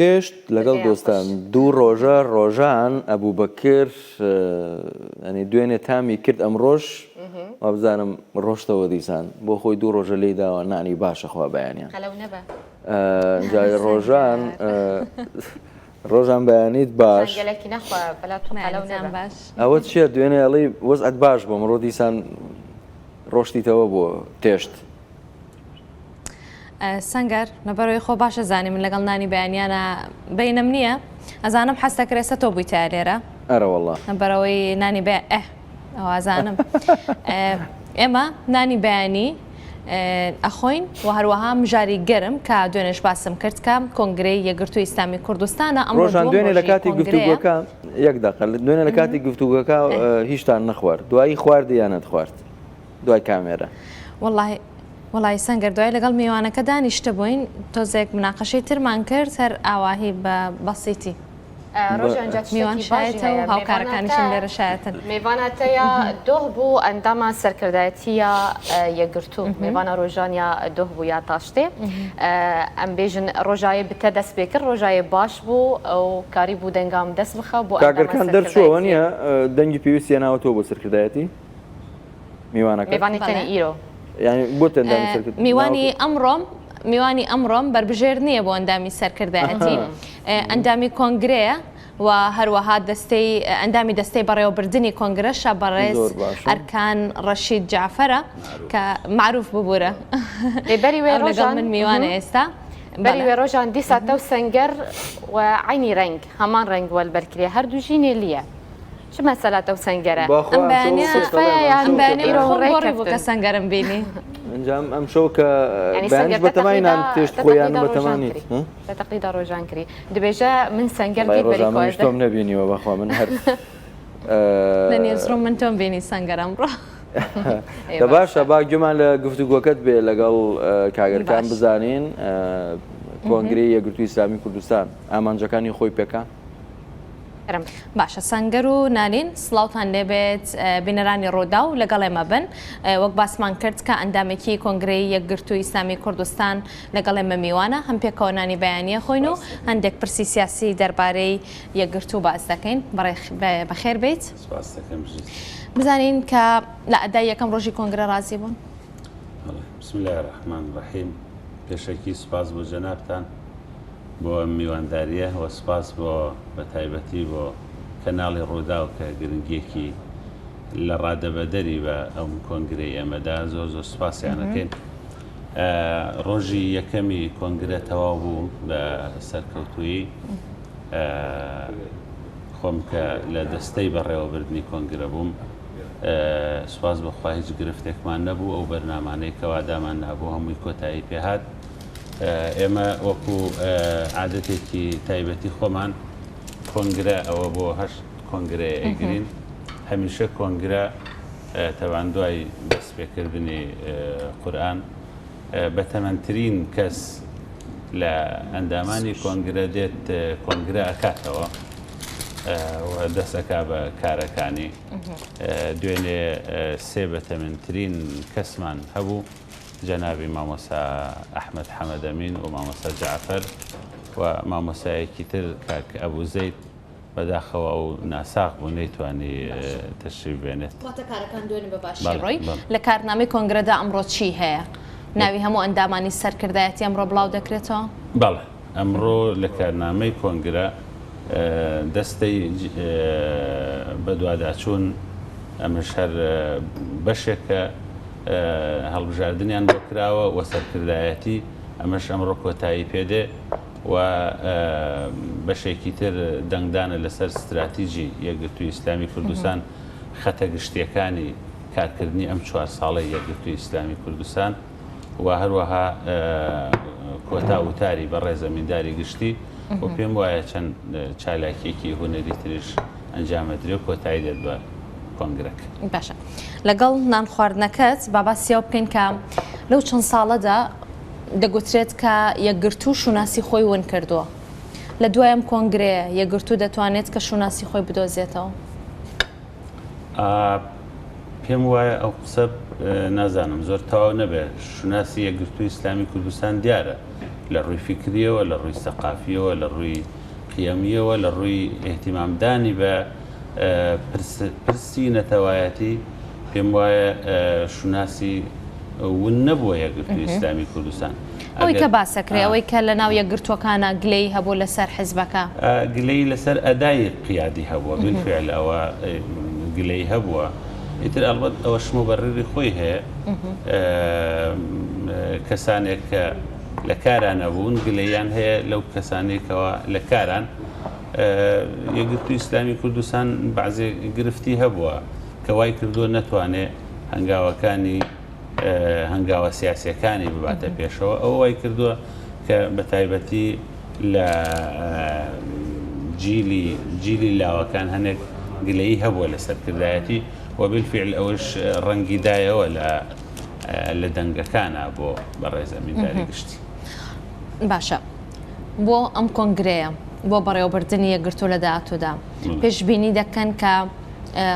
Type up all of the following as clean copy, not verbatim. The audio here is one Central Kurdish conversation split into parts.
تێشت لەگەڵ دۆستان دوو ڕۆژە ڕۆژان ئەبوبەکر ئەنی دوێنێ تامی کرد ئەمڕۆش وابزانم ڕۆشتەوە دیسان بۆ خۆی دوو ڕۆژە لێی داوە نانی باشە خوا بەیانیان ڕۆژان ڕۆژان بەیانیت باش ئەوە چییە دوێنێ ئەڵی وەزعت باش بۆ مڕۆ دیسان ڕۆشتیتەوە بۆ تێشت سەنگەر لەبەرەوەی خۆ باشە زانی من لەگەڵ نانی بەیانیانە بینم نییە ئەزانم حەز دەکرێت سە تۆ بوویتە لێرە ئەرەوەڵا لەبەرەوەی نانی بە ئە ئەوازانم ئێمە نانی بەیانی ئەخۆین و هەروەها مژاری گەرم کە دوێنێش باسم کرد کە کۆنگرەی یەکگرتووی ئیسلامی کوردستانە ئەم ڕۆژان دوێنێ لە کاتی گفتوگۆکە یەک دەقە دوێنێ لە کاتی گفتوگۆکە هیچتان نەخوارد دوایی خواردی یان نەتخوارد دوای کامێرە. وەڵاهی وەڵاهی سەنگەر دوای لەگەڵ میوانەکە دانیشتبووین تۆزێک مناقەشەی ترمان کرد هەر ئاواهی بە بەسیتی. ڕۆژان جا میوان تشتێکی باشی شایەتە و هەیە هاوکارەکانیشم لێرە شایەتن. مێڤانە تەیا دۆه بوو ئەنداما سەرکردایەتیە یەکگرتوو مێڤانە ڕۆژان یا دۆه بوو یا تاشتێ ئەم بێژن ڕۆژایێ بتە دەست پێ کرد ڕۆژایێ باش بوو و کاری بوو دەنگام دەست بخە بۆ ئەنداما کاگەرکان دەرچووە سەرکردایەتیە. نییە دەنگی پێویستی هێناوەتەوە بۆ سەرکردایەتی؟ میوانەکە میوانی تەنی ئیرۆ یعنی بۆ ئەندامی سەرکرد میوانی ئەمڕۆم میوانی ئەمڕۆم بەربژێر نییە بۆ ئەندامی سەرکردایەتی ئەندامی کۆنگرەیە و هەروەها دەستەی ئەندامی دەستەی بەڕێوەبردنی کۆنگرەشە بەڕێز ئەرکان ڕەشید جعفرە کە معروف ببوورە بەری وێ لەگەڵ من میوانە ئێستا بەری وێ ڕۆژان دیسا تەو سەنگەر و عینی ڕەنگ هەمان ڕەنگ وەل بەرکرێ هەردوو ژینێ لیە چ مەسەلە تەو سەنگەرە؟ ئەم بەیانیە خۆم گۆڕی بوو کە سەنگەرم بینی. ئینجا ئەم شەو کە بەیانیش بەتەمای نان تێشت خۆیان بەتەما نیت. لە تەقلیدا ڕۆژان کری دبێژە من سەنگەر دیت بەری ڕۆژان منیش تۆم نەبینیوە بەخوا من هەر لە newsroom من تۆم بینی سەنگەر ئەمڕۆ. دە باشە با گوێمان لە گفتوگۆکەت بێ لەگەڵ کاگەرکان بزانین کۆنگرەی یەکگرتووی ئیسلامی کوردستان ئامانجەکانی خۆی پێکا. باشە سەنگەر و نالین سڵاوتان لێبێت بینەرانی ڕووداو لەگەڵ ئێمە بن وەک باسمان کرد کە ئەندامێکی کۆنگرەی یەکگرتوو ئیسلامی کوردستان لەگەڵ ئێمە میوانە هەم پێکەوە نانی بەیانیە خۆین و هەندێک پرسی سیاسی دەربارەی یەکگرتوو باس دەکەین بەخێر بیت بزانین کە لە ئەدای یەکەم ڕۆژی کۆنگرە ڕازی بوون. بسم الله الرحمن الرحیم پێشەکی سوپاس بۆ جەنابتان بۆ ئەم میواندارییە و سوپاس بۆ بە تایبەتی بۆ کەناڵی ڕووداو کە گرنگییەکی لە ڕادەبەدەری بە ئەم کۆنگرەی ئێمەدا زۆر زۆر سوپاسیان ئەکەین. ڕۆژی یەکەمی کۆنگرە تەواو بوو بە سەرکەوتوویی. خۆم کە لە دەستەی بەڕێوەبردنی کۆنگرە بووم سوپاس بۆ خوا هیچ گرفتێکمان نەبوو ئەو بەرنامانەی کەوا دامان نابوو هەمووی کۆتایی پێهات. ئێمە وەکو عادەتێکی تایبەتی خۆمان کۆنگرە ئەوە بۆ هەشت کۆنگرەیە ئەیگرین هەمیشە کۆنگرە تەوان دوای دەستپێکردنی قورئان بەتەمەنترین کەس لە ئەندامانی کۆنگرە دێت کۆنگرە ئەکاتەوە و دەست ئەکا بە کارەکانی دوێنێ سێ بەتەمەنترین کەسمان هەبوو جەنابی مامۆستا ئەحمەد حەمەدەمین و مامۆستا جەعفەر و مامۆستایەکی تر کاک ئەبوو زەید بەداخەوە ئەو ناساغ بوو نەیتوانی تەشریف بێنێت. واتە کارەکان دوێنێ بە باشی ڕۆی. لە کارنامەی کۆنگرەدا ئەمڕۆ چی هەیە؟ ناوی هەموو ئەندامانی سەرکردایەتی ئەمڕۆ بڵاو دەکرێتەوە؟ بەڵێ ئەمڕۆ لە کارنامەی کۆنگرە دەستەی بەدواداچوون ئەمەش هەر بەشێکە هەڵبژاردنیان بۆ کراوە و سەرکردایەتی، ئەمەش ئەمڕۆ کۆتایی پێدێ و بەشێکی تر دەنگدانە لەسەر ستراتیجی یەکگرتووی ئیسلامی کوردستان، خەتە گشتییەکانی کارکردنی ئەم چوار ساڵەی یەکگرتووی ئیسلامی کوردستان و هەروەها کۆتا وتاری بەڕێز ئەمینداری گشتی و پێم وایە چەند چالاکییەکی هونەری تریش ئەنجامەدرێ و کۆتایی دێت بە کۆنگرەکە. باشە لەگەڵ نان خواردنەکەت با باسی ئەوە بکەین کە لەو چەند ساڵەدا دەگوترێت کە یەکگرتوو شوناسی خۆی ون کردووە لە دوای ئەم کۆنگرەیە یەکگرتوو دەتوانێت کە شوناسی خۆی بدۆزێتەوە؟ پێم وایە ئەو قسە نازانم زۆر تەواو نەبێ شوناسی یەکگرتووی ئیسلامی کوردستان دیارە. لە ڕووی فیکریەوە، لە ڕووی سەقافیەوە، لە ڕووی قیەمیەوە، لە ڕووی ئیهتیمامدانی بە پرسی نەتەوایەتی، پێم وایە شوناسی ون نەبووە یەکگرتووی ئیسلامی کوردستان. ئەوەی کە باسەکرێ، ئەوەی کە لە ناو یەکگرتووەکانا گلەیی هەبوو لەسەر حزبەکە. گلەیی لەسەر ئەدای قیادی هەبووە، بالفعل ئەوە گلەیی هەبووە. ئیتر ئەڵبەت ئەوەش موبەرری خۆی هەیە. کەسانێک کە لە کارا نەبوون گلەییان هەیە لەو کەسانەی کەوا لە کاران. یەکگرتووی ئیسلامی کوردستان بەعزێ گرفتی هەبووە کە وای کردووە نەتوانێ هەنگاوەکانی هەنگاوە سیاسیەکانی بباتە پێشەوە ئەوە وای کردووە کە بە تایبەتی لە جیلی جیلی لاوەکان هەنێک گلەیی هەبووە لە سەرکردایەتی و بالفعل ئەوەش ڕەنگی دایەوە لە لە دەنگەکانە بۆ بەڕێز ئەمینداری گشتی. باشە بۆ ئەم کۆنگرەیە بۆ بەڕێوەبردنی یەکگرتوو لە داهاتوودا پێشبینی دەکەن کە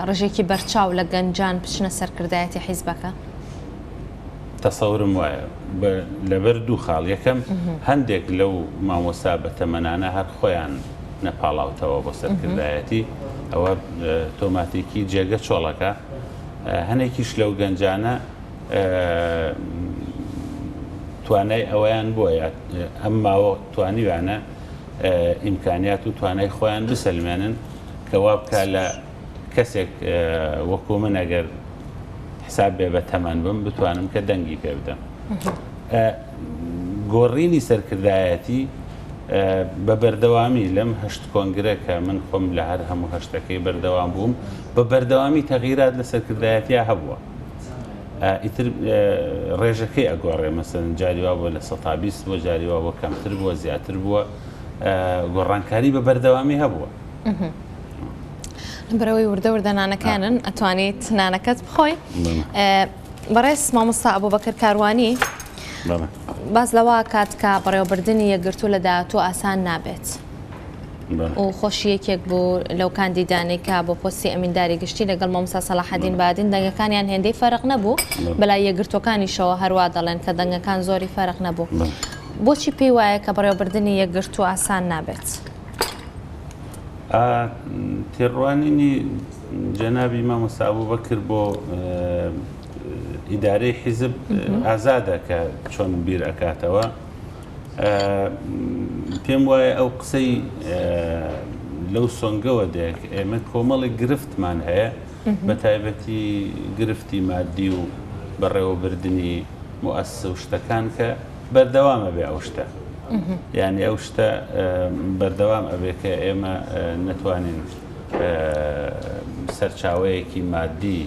ڕێژەیەکی بەرچاو لە گەنجان بچنە سەرکردایەتی حیزبەکە؟ تەسەورم وایە لەبەر دوو خاڵ، یەکەم هەندێک لەو مامۆستا بەتەمەنانە هەر خۆیان نەپاڵاوتەوە بۆ سەرکردایەتی، ئەوە تۆماتیکی جێگە چۆڵەکە، هەنێکیش لەو گەنجانە توانای ئەوەیان بووە یا ئەم ماوە توانیویانە ئیمکانیات و توانای خۆیان بسەلمێنن کە وا بکا لە کەسێک وەکو من ئەگەر حساب بێ بە تەمەن بم بتوانم کە دەنگی پێ بدەم. گۆڕینی سەرکردایەتی بە بەردەوامی لەم هەشت کۆنگرە کە من خۆم لە هەر هەموو هەشتەکەی بەردەوام بووم بە بەردەوامی تەغیرات لە سەرکردایەتیا هەبووە. ئیتر ڕێژەکەی ئەگۆڕێ مەسەن جاری وا بووە لە 120 بووە جاری وا بووە کەمتر بووە زیاتر بووە گۆڕانکاری بە بەردەوامی هەبووە. بەرەوەی وردە وردە نانەکانن ئەتوانیت نانەکەت بخۆی بەڕێز مامۆستا ئەبوبەکر کاروانی باس لەوە کات کە بەڕێوەبردنی یەکگرتوو لە داهاتوو ئاسان نابێت و خۆشی یەکێک بوو لەو کاندیدانەی کە بۆ پۆستی ئەمینداری گشتی لەگەڵ مامۆستا سەلاحەدین بادین دەنگەکانیان هێندەی فەرق نەبوو بەلای یەکگرتووەکانیشەوە هەروا دەڵێن کە دەنگەکان زۆری فەرق نەبوو بۆچی پێی وایە کە بەڕێوەبردنی یەکگرتوو ئاسان نابێت؟ تێڕوانینی جەنابی مامۆستا ئەبوبەکر بۆ ئیدارەی حیزب ئازادە کە چۆن بیر ئەکاتەوە پێم وایە ئەو قسەی لەو سۆنگەوە دێک ئێمە کۆمەڵێک گرفتمان هەیە بە تایبەتی گرفتی مادی و بەڕێوەبردنی موئەسسە و شتەکان کە بەردەوام ئەبێ ئەو شتە یعنی ئەو شتە بەردەوام ئەبێ کە ئێمە نەتوانین سەرچاوەیەکی مادی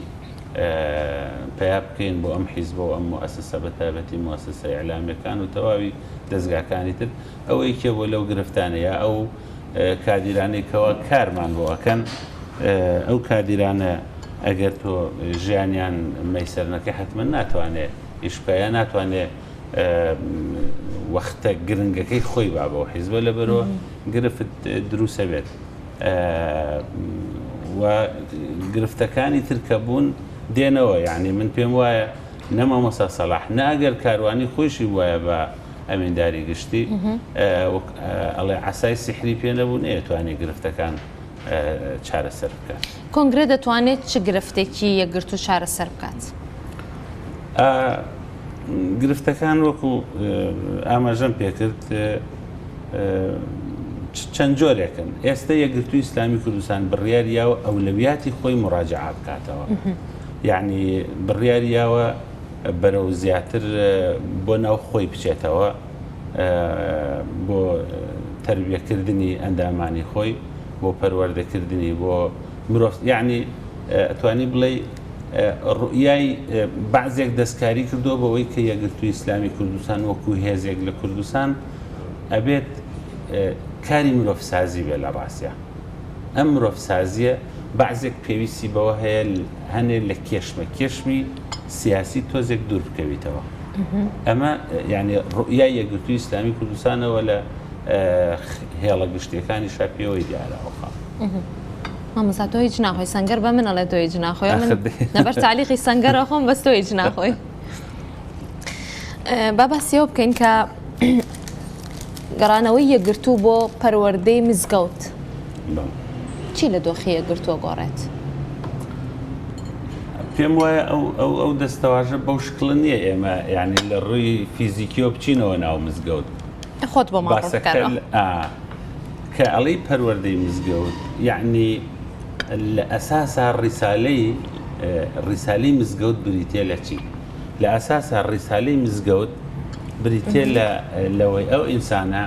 پیا بکەین بۆ ئەم حیزبە و ئەم موئەسسە بە تایبەتی موئەسسە ئیعلامیەکان و تەواوی دەزگاکانی تر ئەوە یەکێ بۆ لەو گرفتانە یا ئەو کادیرانەی کەوا کارمان بۆ ئەکەن ئەو کادیرانە ئەگەر تۆ ژیانیان مەیسەر نەکەی حتمما ناتوانێ ئیش بکە یا ناتوانێ وەختە گرنگەکەی خۆی با بەو حیزبە لەبەرەوە گرفت دروسە بێت و گرفتەکانی تر کە بوون دێنەوە یعنی من پێم وایە نە مامۆستا سەلاح نە ئەگەر کاروانی خۆیشی بوایە بە ئەمینداری گشتی ئەڵێ عەسای سیحری پێ نەبوو نەیەتوانی گرفتەکان چارەسەر بکات. کۆنگرە دەتوانێت چ گرفتێکی یەکگرتوو چارەسەر بکات؟ گرفتەکان وەکو ئاماژەم پێکرد چەند جۆرێکن ئێستا یەکگرتووی ئیسلامی کوردستان بڕیاری یاوە ئەولەویاتی خۆی مراجعە بکاتەوە یعنی بڕیاری یاوە بەرەو زیاتر بۆ ناو خۆی بچێتەوە بۆ تربیەکردنی ئەندامانی خۆی بۆ پەروەردەکردنی بۆ مرۆڤ یعنی ئەتوانی بڵێ ڕوئیای بەعزێک دەستکاری کردووە بەوەی کە یەکگرتووی ئیسلامی کوردستان وەکو هێزێک لە کوردستان ئەبێت کاری مرۆڤسازی بێ لە ڕاستە ئەم مرۆڤسازیە بەعزێک پێویستی بەوە هەیە هەنێ لە کێشمە کێشمی سیاسی تۆزێک دوور بکەویتەوە ئەمە یعنی ڕوئیای یەکگرتووی ئیسلامی کوردستانەوە لە هێڵە گشتیەکانی شا پێوەی دیارە ئەوخا. مامۆستا تۆ هیچ ناخۆی سەنگەر بە من ئەڵێ تۆ هیچ ناخۆی من لەبەر تالیقی سەنگەرە خۆم بەس تۆ هیچ ناخۆی با باسی ئەوە بکەین کە. گەڕانەوەی یەکگرتوو بۆ پەروەردەی مزگەوت چی لە دۆخی یەکگرتوو ئەگۆڕێت؟ پێم وایە ئەو ئەو ئەو دەستەواژە بەو شکڵە نییە ئێمە یعنی لە ڕووی فیزیکیەوە بچینەوە ناو مزگەوت خۆت بۆ باسەکە کە ئەڵێی پەروەردەی مزگەوت یعنی لە ئەساسا ڕیسالەی ڕیسالەی مزگەوت بریتە لە چی؟ لە ئەساسا ڕیسالەی مزگەوت بریتە لە لەوەی ئەو ئینسانە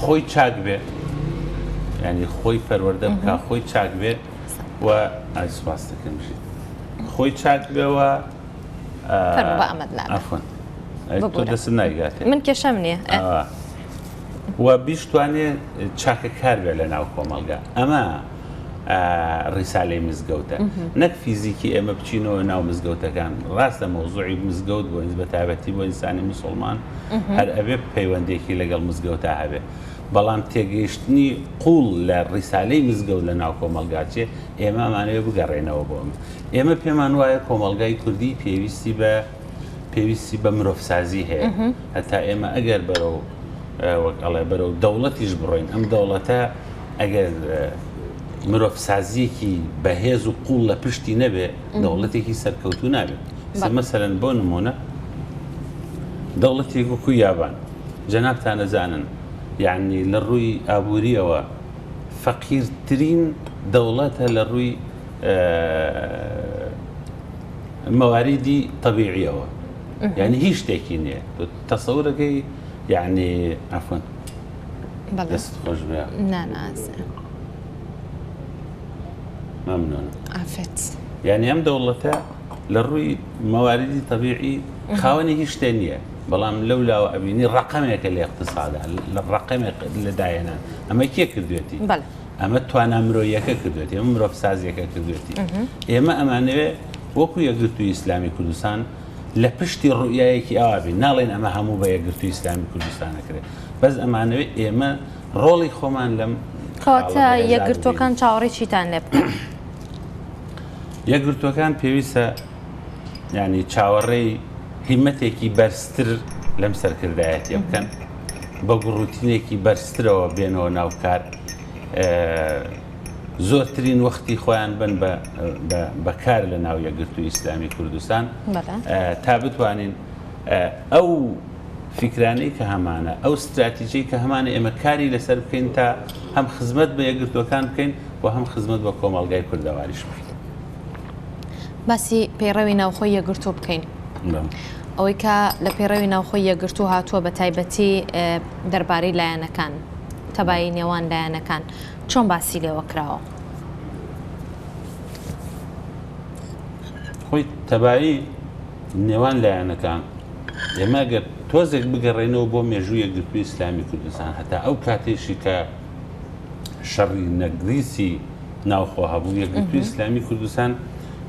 خۆی چاک بێ ینی خۆی پەروەردە بکە خۆی چاک بێ و ئای سپاس دەکەم بژیت خۆی چاک بێەوە دەست نایگاتێ من کێشەم نییە و بیشتوانێ چاکەکار بێ لە ناو کۆمەڵگا ئەمە ڕیسالەی مزگەوتە نەک فیزیکی ئێمە بچینەوە ناو مزگەوتەکان ڕاستە مەوزوعی مزگەوت بۆ بە تایبەتی بۆ ئینسانی مسلمان هەر ئەبێ پەیوەندێکی لەگەڵ مزگەوتا هەبێ بەڵام تێگەیشتنی قوڵ لە ڕیسالەی مزگەوت لە ناو کۆمەلگاچێ ئێمە ئەمانەوێ بگەڕێنەوە بۆ ئەمە ئێمە پێمان وایە کۆمەلگای کوردی پێویستی بە پێویستی بە مرۆڤسازی هەیە هەتا ئێمە ئەگەر بەرەو وەک ئەڵێ بەرەو دەوڵەتیش بڕۆین ئەم دەوڵەتە ئەگەر مرۆڤسازیەکی بەهێز و قوڵ لە پشتی نەبێ دەوڵەتێکی سەرکەوتوو نابێت مەسەرەن بۆ نمونە دەوڵەتێک وەکو یابان جەنابتان ئەزانن یعنی لە ڕووی ئابووریەوە فەقیرترین دەوڵەتە لە ڕووی مەواریدی تەبیعیەوە یعنی هیچ شتێکی نییە تەسەورەکەی یعنی عفوا دەست خۆش بێ ممنون عافێت یعنی ئەم دەوڵەتە لە ڕووی مەواریدی تەبیعی خاوەنی هیچ شتێ نییە بەڵام لەو لاوە ئەبینی ڕقەمێکە لە اقتصادا لە ڕقەمێک لە داهێنان ئەمە کێ کردوێتی ئەمە توانا مرۆیەکە کردوێتی ئەمە مرۆڤسازیەکە کردوێتی ئێمە ئەمانەوێ وەکو یەکگرتووی ئیسلامی کوردستان لە پشتی ڕوئیایەکی ئاوا بین ناڵێن ئەمە هەموو بە یەکگرتووی ئیسلامی کوردستان ئەکرێت بەس ئەمانەوێ ئێمە ڕۆڵی خۆمان لەم کەواتە یەکگرتووەکان چاوەڕێی چیتان لێ بکەن؟ یەکگرتووەکان پێویستە ینی چاوەڕێی هیمەتێکی بەرزتر لەم سەرکردایەتیە بکەن بە گوڕوتینێکی بەرزترەوە بێنەوە ناو کار زۆرترین وەختی خۆیان بن بە کار لە ناو یەکگرتووی ئیسلامی کوردستان تا بتوانین ئەو فیکرانەی کە هەمانە ئەو ستراتیجی کە هەمانە ئێمە کاری لەسەر بکەین تا هەم خزمەت بە یەکگرتووەکان بکەین و هەم خزمەت بە کۆمەڵگای کوردەواریش بکەین. باسی پەیڕەوی ناوخۆی یەکگرتوو بکەین. ئەوەی کە لە پەیڕەوی ناوخۆی یەکگرتوو هاتووە بە تایبەتی دەربارەی لایەنەکان، تەبایی نێوان لایەنەکان چۆن باسی لێوە کراوە؟ خۆی تەبایی نێوان لایەنەکان ئێمە گەر تۆزێک بگەڕێنەوە بۆ مێژوو یەکگرتووی ئیسلامی کوردستان هەتا ئەو کاتێشی کە شەڕی نەگریسی ناوخۆ هەبوو یەکگرتووی ئیسلامی کوردستان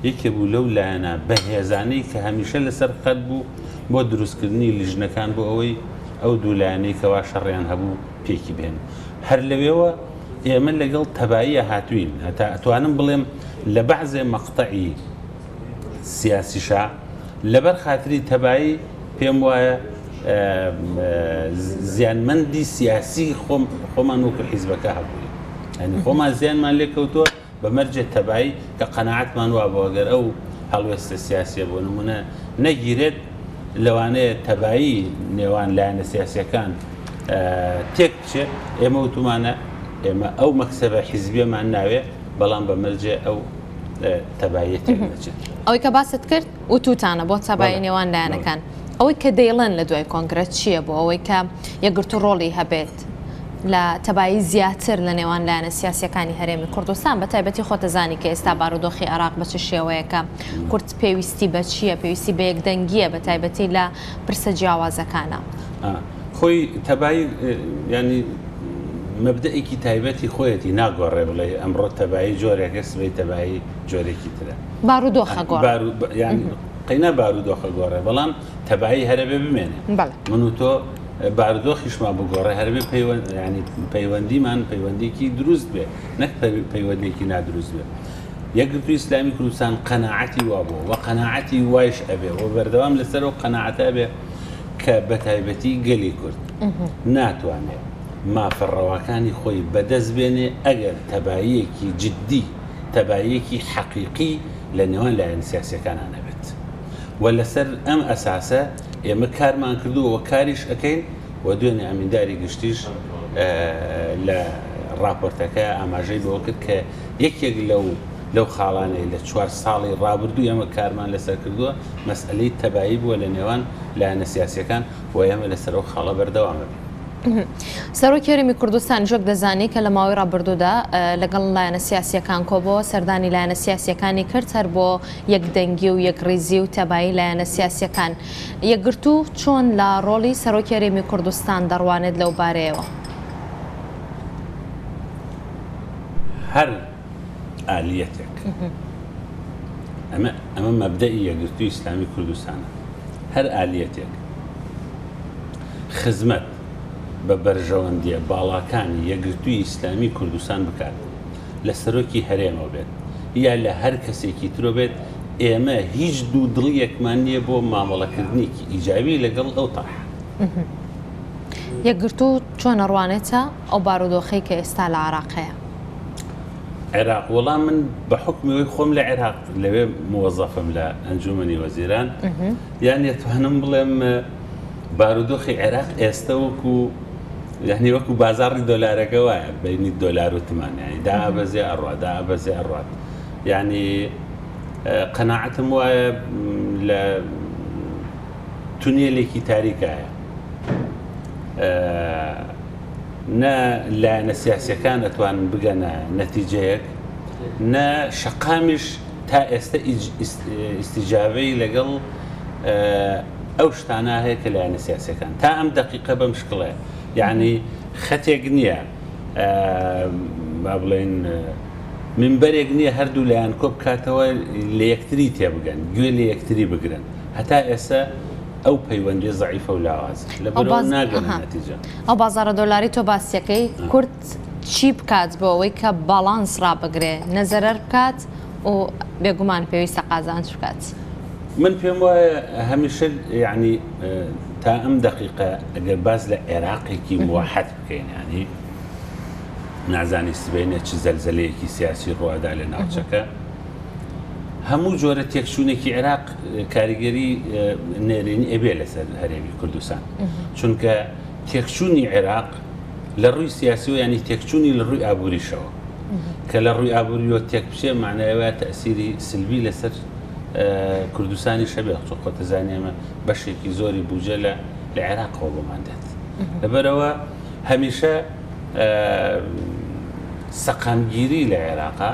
یەکێ بوو لەو لایەنە بەهێزانەی کە هەمیشە لەسەر خەت بوو بۆ دروستکردنی لیژنەکان بۆ ئەوەی ئەو دوو لایەنەی کەوا شەڕیان هەبوو پێکی بهێن هەر لەوێوە ئێمە لەگەڵ تەباییە هاتوین هەتا ئەتوانم بڵێم لە بەعزێ مەقتەعی سیاسیشا لەبەر خاتری تەبایی پێم وایە زیانمەندی سیاسی خۆم خۆمان وەکو حیزبەکە هەبووین یعنی خۆمان زیانمان لێکەوتووە بە مەرجێ تەبایی کە قەناعەتمان وابوو ئەگەر ئەو هەڵوێستە سیاسیە بۆ نمونە نەگیرێت لەوانەیە تەبایی نێوان لایەنە سیاسیەکان تێک بچێت ئێمە وتومانە ئێمە ئەو مەکسەبە حیزبیەمان ناوێ بەڵام بە مەرجێ ئەو تەباییە تێک نەچێت. ئەوەی کە باست کرد وتوتانە بۆ تەبایی نێوان لایەنەکان ئەوەی کە دەیڵێن لە دوای کۆنگرە چییە بۆ ئەوەی کە یەکگرتوو ڕۆڵی هەبێت لە تەبایی زیاتر لە نێوان لایەنە سیاسیەکانی هەرێمی کوردستان بە تایبەتی خۆتەزانی کە ئێستا بارودۆخی عێراق بە چ شێوەیەکە کورد پێویستی بە چییە پێویستی بە یەکدەنگیە بە تایبەتی لە پرسە جیاوازەکانە. خۆی تەبایی یانی مەبدەئێکی تایبەتی خۆیەتی ناگۆڕێ بڵێ ئەمڕۆ تەبایی جۆرێکە سبەی تەبایی جۆرێکی ترە. بارودۆخە گۆڕێ. یانی قەینا بارودۆخە گۆڕێ بەڵام تەبایی هەرەبێ بمێنێ. من و تۆ بارودۆخیشمان بگۆڕێ هەربێ ینی پەیوەندیمان پەیوەندێکی دروست بێ نەک پەیوەندێکی نادروست بێ. یەکگرتووی ئیسلامی کوردستان قەناعەتی وابووە و قەناعەتی وایش ئەبێ و بەردەوام لەسەر ئەو قەناعەتە ئەبێ. کە بەتایبەتی گەلی کورد ناتوانێ مافە ڕەواکانی خۆی بەدەست بێنێ ئەگەر تەباییەکی جدی، تەباییەکی حەقیقی لە نێوان لایەنە سیاسیەکانا نەبێت و لەسەر ئەم ئەساسە ئێمە کارمان کردووە و کاریش ئەکەین و دوێنێ ئەمینداری گشتیش لە ڕاپۆرتەکە ئاماژەی بەوە کرد کە یەکێک لەو لەو خاڵانەی لە چوار ساڵی ڕابردوو ئێمە کارمان لەسەر کردووە مەسئەلەی تەبایی بووە لە نێوان لایەنە سیاسیەکان و ئێمە لەسەر ئەو خاڵە بەردەوام ئەبین. سەرۆکی هەرێمی کوردستانیش وەک دەزانی کە لە ماوەی ڕابردوودا لەگەڵ لایەنە سیاسییەکان کۆبۆوە، سەردانی لایەنە سیاسییەکانی کرد هەر بۆ یەکدەنگی و یەکڕیزی و تەبایی لایەنە سیاسییەکان. یەکگرتوو چۆن لە ڕۆڵی سەرۆکی هەرێمی کوردستان دەڕوانێت لەو بارەیەوە؟ هەر ئالیەتێک، ئەمە ئەمە مەبدەئی یەکگرتووی ئیسلامی کوردستانە، هەر ئالیەتێک خزمەت بە بەرژەوەندییە باڵاکانی یەکگرتووی ئیسلامی کوردستان بکات، لە سەرۆکی هەرێمەوە بێت یا لە هەر کەسێکی ترۆ بێت، ئێمە هیچ دوودڵییەکمان نییە بۆ مامەڵەکردنێکی ئیجابی لەگەڵ ئەو تەرحە. یەکگرتوو چۆن ئەڕوانێتە ئەو بارودۆخەی کە ئێستا لە عێراق هەیە؟ عێراق وەڵا من بە حوکمی ئەوەی خۆم لە عێراق لەوێ موەزەفم لە ئەنجومەنی وەزیران یان ئەتوانم بڵێم بارودۆخی عێراق ئێستە وەکو یعنی وەکو بازاڕی دۆلارەکە وایە بینی دۆلار و تمان یعنی دابەزێ ئەڕوا دابەزێ ئەڕوات یعنی قەناعەتم وایە لە تونێلێکی تاریکایە نە لایەنە سیاسیەکان ئەتوانن بگەنە نەتیجەیەک نە شەقامیش تا ئێستا ئیستیجابەی لەگەڵ ئەو شتانە هەیە کە لایەنە سیاسەکان تا ئەم دقیقە بەم شکڵەیە یعنی خەتێک نییە با بڵێن منبەرێک نییە هەردوو لایەن کۆ بکاتەوە لە یەکتری تێبگەن گوێ لە یەکتری بگرن هەتا ئێستا ئەو پەیوەندی زەعیفە و لاوازە لەبەرئەوە ناگەنە نەتیجە. ئەو بازاڕە دۆلاری تۆ باسیەکەی کورد چی بکات بۆ ئەوەی کە باڵانس ڕابگرێ نە زەرەر بکات و بێگومان پێویستە قازانج بکات؟ من پێم وایە هەمیشە یعنی تا ئەم دەقیقە ئەگەر باس لە عێراقێکی موحد بکەین یعنی نازانی سبەینێ چ زەلزەلەیەکی سیاسی ڕوئەدا لە ناوچەکە هەموو جۆرە تێکچوونێکی عێراق کاریگەری نەرێنی ئەبێ لەسەر هەرێمی کوردستان چونکە تێکچوونی عێراق لە ڕووی سیاسی و ینی تێکچوونی لە ڕووی ئابووریشەوە کە لە ڕووی ئابووریەوە تێک بچێ معنایەوە تەسیری سلبی لەسەر کوردستانی شەبێ چۆ خۆتەزانی ئەمە بەشێکی زۆری بجە لە لە عێراقەوە بۆمان دێت لەبەرەوە هەمیشە سەقامگیری لە عێراقا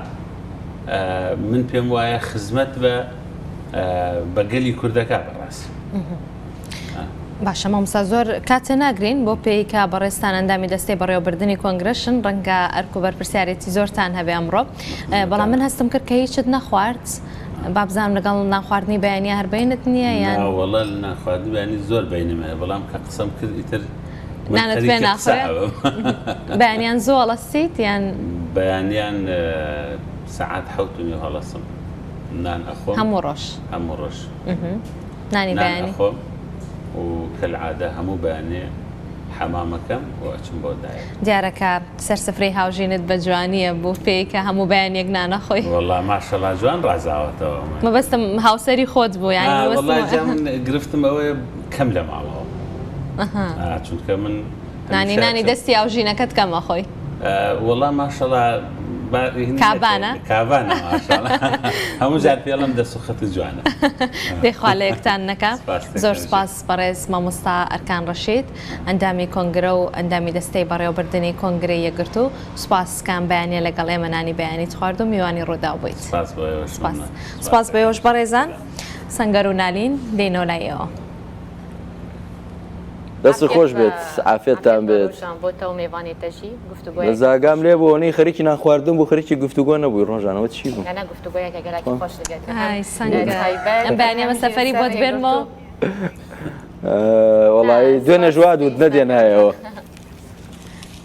من پێم وایە خزمەت بە بە گەلی کوردەکە بەڕاستی. باشە مامۆستا زۆر کاتێ ناگرین بۆ پێی کە بەڕێزتان ئەندامی دەستەی بەڕێوەبردنی کۆنگرەشن ڕەنگە ئەرک و بەرپرسیارێتی زۆرتان هەبێ ئەمڕۆ بەڵام من هەستم کرد کە هیچت نەخوارد بابزانم لەگەڵ نانخواردنی بەیانە هەر بینت نییە یان وەڵا نانخواردنی بەیانی زۆر بینم هەیە بەڵام کە قسەم کرد ئیتر نانت پێ ناخورێ بەیانیان زوو هەڵەستیت یان بەیانیان سەعات حەوت و نیو هەڵەسم نان ئەخۆم هەموو ڕۆژ هەموو ڕۆژ نانی بەیانی ئەخۆم و کەلعادە هەموو بەیانێ حەمامەکەم و ئەچم بۆ دایە دیارە کە سەر سفرەی هاوژینت بە جوانیە بۆ پێی کە هەموو بەیانیەک نانەخۆی وەڵا ماشەڵا جوان ڕازاوەتەوە مەبەستم هاوسەری خۆت بوو یانی وەڵا جا من گرفتم ئەوەیە کەم لە ماڵەوە چونکە من نانی نانی دەستی هاوژینەکەت کەم ئەخۆی وەڵا ماشەڵا کابانە کابانە هەموو جار پێڵم دەست و خەت جوانە دەخوا لە یەکتان نەکە زۆر سپاس بەڕێز مامۆستا ئەرکان ڕەشید ئەندامی کۆنگرە و ئەندامی دەستەی بەڕێوەبردنی کۆنگرەی یەکگرتوو سپاس کام بەیانە لەگەڵ ئێمە نانی بەیانیت خوارد و میوانی ڕووداو بوویت سپاس سپاس بۆ ئێوەش بەڕێزان سەنگەر و نالین دێینەوە لای ئێوە. دەست خۆش بێت عافێتتان بێت. بەس ئاگام لێ بوو ئەوەنەی خەریکی نان خواردن بوو خەریکی گفتوگۆ نەبووی ڕۆژانەوە چی بوو؟ ئای سەنگەر ئەم بەیانیە بە سەفەری بۆت بێنمەوە. وەڵایی دوێنێش وا دوت نەدێنایەوە.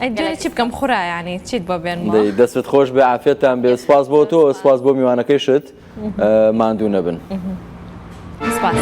ئەی دوێنێ چی بکەم خورا یانی چیت بۆ بێنمەوە؟ دەی دەستت خۆش بێ عافێتتان بێ سپاس بۆ تۆ سپاس بۆ میوانەکەیشت ماندوو نەبن. سپاس.